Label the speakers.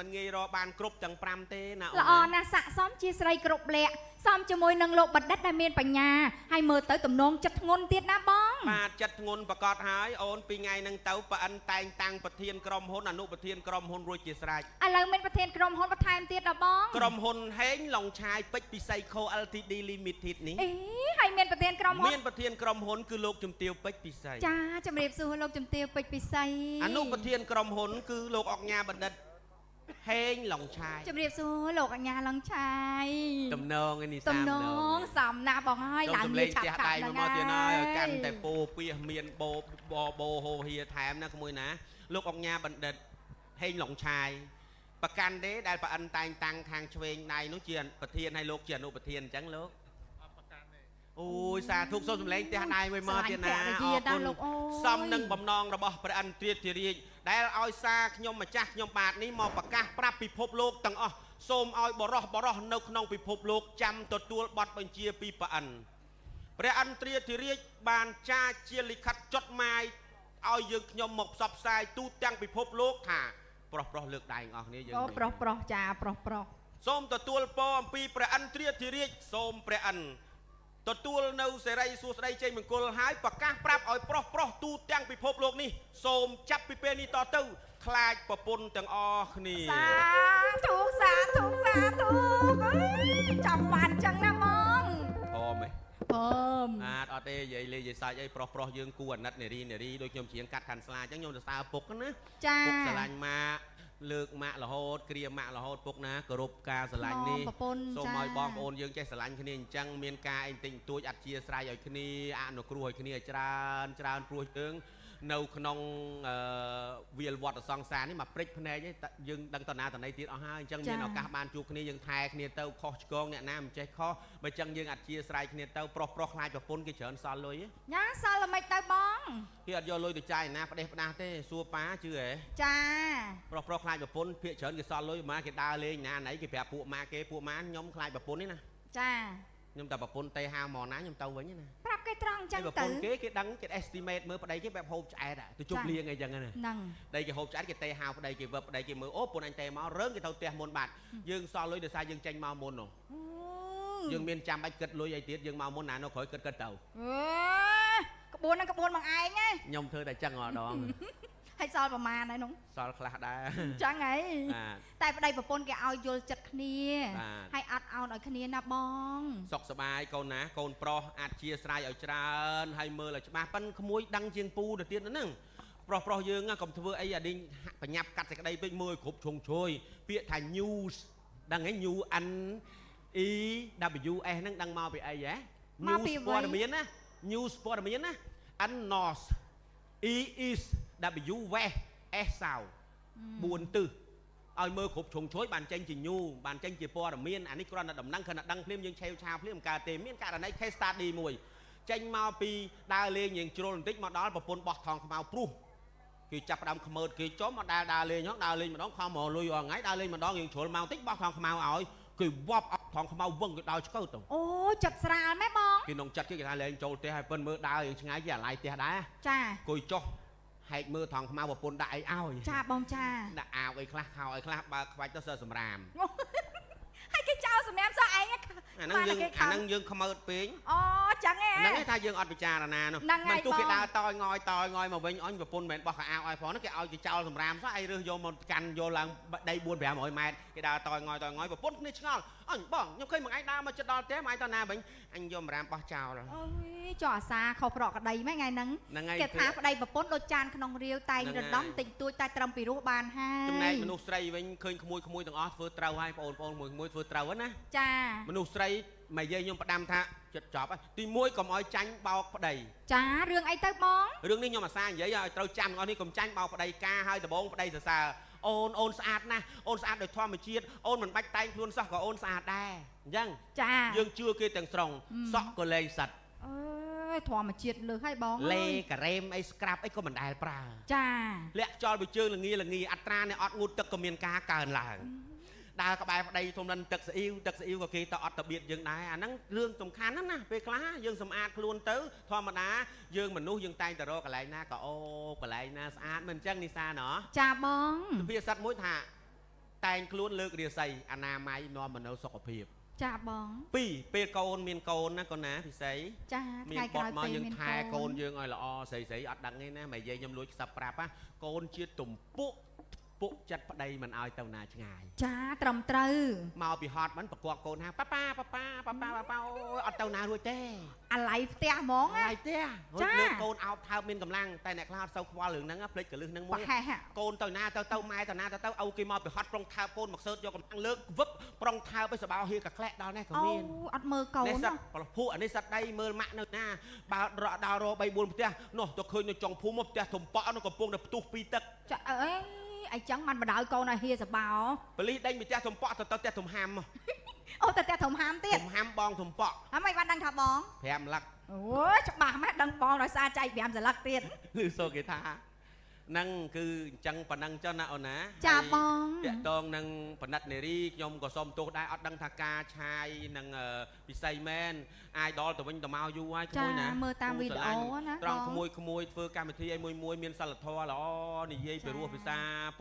Speaker 1: មិនងាយរកបានគ្រប់ទាំង5ទេណាអូន
Speaker 2: ល្អណាស់ស័ក្តិសមជាស្រីគ្រប់លក្ខសមជាមួយនឹងលោកបណ្ឌិតដែលមានបញ្ញាហើយមើលទៅទំនងចិត្តធ្ងន់ទៀតណាបង
Speaker 1: បាទចិត្តធ្ងន់ប្រកបហើយអូនពីថ្ងៃហ្នឹងទៅប៉អិនតែងតាំងប្រធានក្រុមហ៊ុនអនុប្រធានក្រុមហ៊ុនរួចជាស្រេច
Speaker 2: ឥឡូវមានប្រធានក្រុមហ៊ុនបន្ថែមទៀតដល់បង
Speaker 1: ក្រុមហ៊ុនហេងឡុងឆាយពេជ្រពិសីខូ LTD Limited នេះ
Speaker 2: អេហើយមានប្រធានក្រុមហ៊ុន
Speaker 1: មានប្រធានក្រុមហ៊ុនគឺលោកជំទាវពេជ្រពិសី
Speaker 2: ចាជំរាបសួរលោកជំទាវពេជ្រពិសី
Speaker 1: អនុប្រធានក្រុមហ៊ុនគឺលោកអុកញ៉ាបណ្ឌិតហេងឡុងឆាយ
Speaker 2: ជំរាបសួរលោកអញ្ញាឡុងឆាយ
Speaker 1: តំណងឯនេះ
Speaker 2: ទំន
Speaker 1: សាម
Speaker 2: ងសំណាស់បងហើយ
Speaker 1: សូម
Speaker 2: ឡើង
Speaker 1: សំលេងផ្ទះ
Speaker 2: ងាឆាប់ឆាប់
Speaker 1: ដៃមួយមកទៀតហើយ
Speaker 2: ហ្នឹង
Speaker 1: កាន់តែពោពីសមានបោបបោហោហៀថែមណាក្មួយណាលោកអុកញ៉ាបណ្ឌិតហេងឡុងឆាយប្រកាន់ទេដែលប្រអិនតែងតាំងខាងឆ្វេងដៃនោះជាប្រធានហើយលោកជាអនុប្រធានអញ្ចឹងលោកអូយសាធុសូមសំលេងផ្ទះដៃមួយមកទៀតណា
Speaker 2: ស្រឡាញ់ភរិយាណាស់លោកអូយ
Speaker 1: សមនឹងបំណងរបស់ព្រះអិនត្រាធិរាជដែលឲ្យសារខ្ញុំម្ចាស់ខ្ញុំបាទនេះមកប្រកាសប្រាប់ពិភពលោកទាំងអស់សូមឲ្យបរោះបរោះនៅក្នុងពិភពលោកចាំទទួលបទបញ្ជាពីព្រះអិនព្រះអិនត្រាធិរាជបានចារជាលិខិតចុតម៉ាយឲ្យយើងខ្ញុំមកផ្សព្វផ្សាយទូទាំងពិភពលោកថាប្រុសប្រុសលើកដៃអស់គ្នាយើង
Speaker 2: អូប្រុសប្រុសចាប្រុសប្រុស
Speaker 1: សូមទទួលពរអំពីព្រះអិនត្រាធិរាជសូមព្រះអិនទទួលនៅសេរីសួស្តីជ័យមង្គលហើយប្រកាសប្រាប់ឲ្យប្រុសប្រុសទូទាំងពិភពលោកនេះសូមចាប់ពីពេលនេះតទៅខ្លាចប្រពន្ធទាំងអស់គ្នា
Speaker 2: សាធុសាធុសាធុអើយចាំបានចឹងណាបង
Speaker 1: ធម៌ហ៎
Speaker 2: ព្រម
Speaker 1: បាទអត់ទេនិយាយលេងនិយាយសាច់អីប្រុសប្រុសយើងគួរអាណិតនារីនារីដូចខ្ញុំច្រៀងកាត់ខាន់ស្លាអញ្ចឹងខ្ញុំសរសើរពុកណា
Speaker 2: ចា
Speaker 1: ពុកស្រឡាញ់ម៉ាក់លើកម៉ាក់រហូតគ្រាម៉ាក់រហូតពុកណាគោរពការស្រឡាញ់នេះ
Speaker 2: ប្រពន្ធ
Speaker 1: សូមឲ្យបងប្អូនយើងចេះស្រឡាញ់គ្នាអញ្ចឹងមានការអីបន្តិចបន្តួចអធ្យាស្រ័យឲ្យគ្នាអនុគ្រោះឲ្យគ្នាឲ្យច្រើនច្រើនព្រោះយើងនៅក្នុងវាលវត្តសង្សារនេះមកព្រិចភ្នែកឯងយើងដឹងតណាតណីទៀតអស់ហើយអញ្ចឹងមានឱកាសបានជួបគ្នាយើងថែគ្នាទៅខុសឆ្គងអ្នកណាមិនចេះខុសបើអញ្ចឹងយើងអធ្យាស្រ័យគ្នាទៅប្រុសប្រុសខ្លាចប្រពន្ធគេច្រើនសល់លុយ
Speaker 2: ញ៉ាសល់ល្មិចទៅបង
Speaker 1: គេអត់យកលុយទៅចាយណាផ្ដេសផ្ដាស់ទេសួរប៉ាជឿហ៎
Speaker 2: ចា
Speaker 1: ប្រុសប្រុសខ្លាចប្រពន្ធភាកច្រើនគេសល់លុយម៉ាគេដើរលេងណាណៃគេប្រាប់ពួកម៉ាគេពួកម៉ាខ្ញុំខ្លាចប្រពន្ធនេះណា
Speaker 2: ចា
Speaker 1: ខ្ញុំតែប្រពន្ធទេហៅមកណាខ្ញុំទៅវិញណា
Speaker 2: ប្រាប់គេត្រង់អញ្ចឹង
Speaker 1: ប្រ
Speaker 2: ទៅ
Speaker 1: ពន្ធគេគេដឹងគេ estimate មើលប្តីគេបែបហូបឆ្អែតទៅជប់លៀងអីចឹងណា
Speaker 2: ហ្នឹង
Speaker 1: ប្តីគេហូបឆ្អែតគេទេហៅប្តីគេវឹបប្តីគេមើលអូប្រពន្ធអញទេមករើងគេទៅផ្ទះមុនបាត់យើងសល់លុយដោយសារយើងចេញមកមុននោះយើងមានចាំបាច់គិតលុយអីទៀតយើងមកមុនណានៅក្រោយគិតគិតទៅ
Speaker 2: អេក្បួនហ្នឹងក្បួនមកឯងហ៎
Speaker 1: ខ្ញុំធ្វើតែចឹងម្ដង
Speaker 2: ហើយសល់ប្រមាណហើយនោះ
Speaker 1: សល់ខ្លះដែរ
Speaker 2: ចឹងហី
Speaker 1: បាទ
Speaker 2: តែប្តីប្រពន្ធគេឲ្យយល់ចិត្តគ្នា
Speaker 1: បាទ
Speaker 2: ហើយអត់អោនឲ្យគ្នាណាបង
Speaker 1: សុខសប្បាយកូនណាកូនប្រុសអាចជាស្រ័យឲ្យច្រើនហើយមើលឲ្យច្បាស់ប៉ិនក្មួយដឹងជាងពូទៅទៀតហ្នឹងប្រុសប្រុសយើងកុំធ្វើអីអាដេញបញ្ញាប់កាត់សេចក្តីពេកមើលគ្រប់ជ្រុងជ្រោយពាក្យថា news ដឹងហ៎ new n e w s ហ្នឹងដឹងមកពីអីហ៎
Speaker 2: មកពី
Speaker 1: news ព័ត៌មានណា news ព័ត៌មានណា n north e is w west s south 4ទិសឲ្យមើលគ្រប់ជ្រុងជ្រោយបានចេញជាញូបានចេញជាព័ត៌មានអានេះគ្រាន់តែដំណឹងគ្រាន់តែដឹងភ្លាមយើងឆេវឆាវភ្លាមកើតទេមានករណី case study មួយចេញមកពីដើរលេងយើងជ្រុលបន្តិចមកដល់ប្រពន្ធបោះថងខ្មៅព្រុសគេចាប់ផ្ដើមខ្មើតគេចំមកដើរដើរលេងហ្នឹងដើរលេងម្ដងខំមកលុយអស់ថ្ងៃដើរលេងម្ដងយើងជ្រុលមកបន្តិចបោះថងខ្មៅឲ្យគេវប់អត់ថងខ្មៅវឹងគេដើរឆ្កើទៅ
Speaker 2: អូចិត្តស្រាលម៉េះបង
Speaker 1: គេនងចិត្តគេគេថាលេងចូលផ្ទះហើយប៉ិនមើលដើរយើងឆ្ងាយគេអាឡ័យផ្ទះដែរ
Speaker 2: ចា
Speaker 1: គួយចុះហែកមើលថងខ្មៅប្រពន្ធដាក់អីឲ្យ
Speaker 2: ចាបងចា
Speaker 1: ដាក់អាវអីខ្លះខោអីខ្លះបើខ្វាច់ទៅសើសម្រាម
Speaker 2: ហើយគេចោលសម្រាប់សោះឯង
Speaker 1: អាហ្នឹងយើងអាហ្នឹងយើងខ្មើតពេក
Speaker 2: អូចឹងឯង
Speaker 1: ហ្នឹងឯងថាយើងអត់ពិចារណានោះ
Speaker 2: ហ្នឹងហើយ
Speaker 1: មិនទោះគេ
Speaker 2: បង
Speaker 1: ដើរតយងយតយងយមកវិញអញប្រពន្ធមិនមែនបោះកៅអៅឲ្យផងហ្នឹងគេឲ្យគេចោលសម្រាមសោះឯងរើសយកមកកាន់យកឡើងដី4 500ម៉ែត្រគេដើរតយងយតយងយប្រពន្ធគ្នាឆ្ងល់អញបងខ្ញុំឃើញមួយឯងដើរមកចិត្តដល់ផ្ទះមួយឯងទៅណាវិញអញយកសម្រាមបោះចោល
Speaker 2: អូយចុះអាសាខុសប្រកក្តីម៉េចថ្ងៃហ្នឹង
Speaker 1: ហ្នឹងហើយ
Speaker 2: គេថាប្តីប្រពន្ធដូចចានក្នុងរាវតែង
Speaker 1: ហ្នឹង
Speaker 2: រដំ
Speaker 1: ហើយ
Speaker 2: តិចតួចតែត្រឹមពីរោះបានហើយ
Speaker 1: ចំណែកមនុស្សស្រីវិញឃើញក្មួយក្មួយទាំងអស់ធ្វើត្រូវហើយបងប្អូនក្មួយក្មួយធ្វើត្រូវហ្នឹងណា
Speaker 2: ចា
Speaker 1: មនុស្សស្រីមកយាយខ្ញុំផ្ដាំថាចិត្តចប់ហើយទី1កុំឲ្យចាញ់បោកប្តី
Speaker 2: ចារឿងអីទៅបង
Speaker 1: រឿងនេះខ្ញុំអាសានិយាយឲ្យត្រូវចាំទាំងអស់នេះកុំចាញ់បោកប្តីការឲ្យដបងប្តីសរសើរអូនអូនស្អាតណាស់អូនស្អាតដោយធម្មជាតិអូនមិនបាច់តែងខ្លួនសោះក៏អូនស្អាតដែរអញ្ចឹង
Speaker 2: ចា
Speaker 1: យើងជឿគេទាំងស្រុងសក់ក៏លែងសិត
Speaker 2: អើយធម្មជាតិលើសហើយបង
Speaker 1: លេ
Speaker 2: អើយ
Speaker 1: ការ៉េមអីស្ក្រាប់អីក៏មិនដែលប្រើ
Speaker 2: ចា
Speaker 1: លាក់ចោលពីជើងល្ងាល្ងាអត្រានៃអត់ងូតទឹកក៏មានការកើនឡើងដើរក្បែរប្តីធំលិនទឹកស្អ៊ីវទឹកស្អ៊ីវក៏គេទៅអត់តបៀតយើងដែរអាហ្នឹងរឿងសំខាន់ណាស់ណាពេលខ្លះយើងសម្អាតខ្លួនទៅធម្មតាយើងមនុស្សយើងតែងតែរកកន្លែងណាក៏អូកន្លែងណាស្អាតមិនអញ្ចឹងនីសាណោះ
Speaker 2: ចាបង
Speaker 1: សុភាសិតមួយថា តែងខ្លួនលើករាសីអនាម័យនាំមកនូវសុខភាព
Speaker 2: ចាបង
Speaker 1: 2ពេលកូនមានកូនណាកូនណាពិសី
Speaker 2: ចា
Speaker 1: មាន
Speaker 2: ថ្ងៃ
Speaker 1: បត់មក
Speaker 2: ក្រោយពេល
Speaker 1: យើងថែ
Speaker 2: មានក
Speaker 1: ូនយើងឲ្យល្អស្រីស្រីអត់ដឹងទេណាមកយាយខ្ញុំលួចខ្សឹបប្រាប់ណាកូនជាទំពុកពុកចិត្តប្តីមិនឲ្យទៅណាឆ្ងាយ
Speaker 2: ចាត្រឹមត្រូវ
Speaker 1: មកពីហត់មិនប្រកបកូនថាប៉ាប៉ាប៉ាប៉ាប៉ាប៉ាប៉ាប៉ាអូយអត់ទៅណារួចទេ
Speaker 2: អាឡ័យផ្ទះហ្មងណា
Speaker 1: ហើយផ្ទះរួច
Speaker 2: ចា
Speaker 1: លើកកូនអោបថើបមានកម្លាំងតែអ្នកខ្លះអត់សូវខ្វល់រឿងហ្នឹងណាភ្លេចកលឹះហ្នឹងមួយ
Speaker 2: ប្រហែសហ่ะ
Speaker 1: កូនទៅណាទៅទៅម៉ែទៅណាទៅទៅឪគេមកពីហត់ប្រុងថើបកូនមកសើតយកកម្លាំងលើកវឹបប្រុងថើបឲ្យសបោហៀកក្លែកដល់នេះក៏
Speaker 2: អូ
Speaker 1: មាន
Speaker 2: អត់មើលកូន
Speaker 1: នេះស
Speaker 2: ហ៎
Speaker 1: ត្វប្រភពអានេះសត្វដៃមើលម៉ាក់នៅណាបើរកដល់រក3 4ផ្ទះនោះទៅឃើញនៅចុងភូមិផ្ទះធំប៉ក់នោះកំពុងតែផ្ទុះពីទឹក
Speaker 2: ចាអេអីចឹងបានបដៅកូនឲ្យហៀសបោ
Speaker 1: ប៉ូលីសដេញពីផ្ទះធំប៉ក់ទៅទៅផ្ទះធំហាំ
Speaker 2: អូតែផ្ទះធំហាមទៀត
Speaker 1: ធំហាំបងធំប៉ក់
Speaker 2: ហើយមិនបានដឹងថាបង
Speaker 1: 5លឹក
Speaker 2: អូយច្បាស់ម៉េះដឹងបងដោយសារចែក5សន្លឹកទៀត
Speaker 1: ឬសូគេថាហ្នឹងគឺអញ្ចឹងប៉ុណ្ណឹងចុះណាអូនណា
Speaker 2: ចា
Speaker 1: ហើយ
Speaker 2: បង
Speaker 1: តាក់តងនឹងបណ្ឌិតនារីខ្ញុំក៏សូមទោសដែរអត់ដឹងថាការឆាយនឹងពិសីមែនអាយដល់ទៅវិញទៅមកយូរហើយក្
Speaker 2: ចា
Speaker 1: មួយណា
Speaker 2: មើលតាមវីដេអូណា
Speaker 1: ត្រង់
Speaker 2: បង
Speaker 1: ក្មួយក្មួយធ្វើកម្មវិធីអីមួយមួយមានសិលធម៌ល្អនិយាយពីរោះភាសាពូ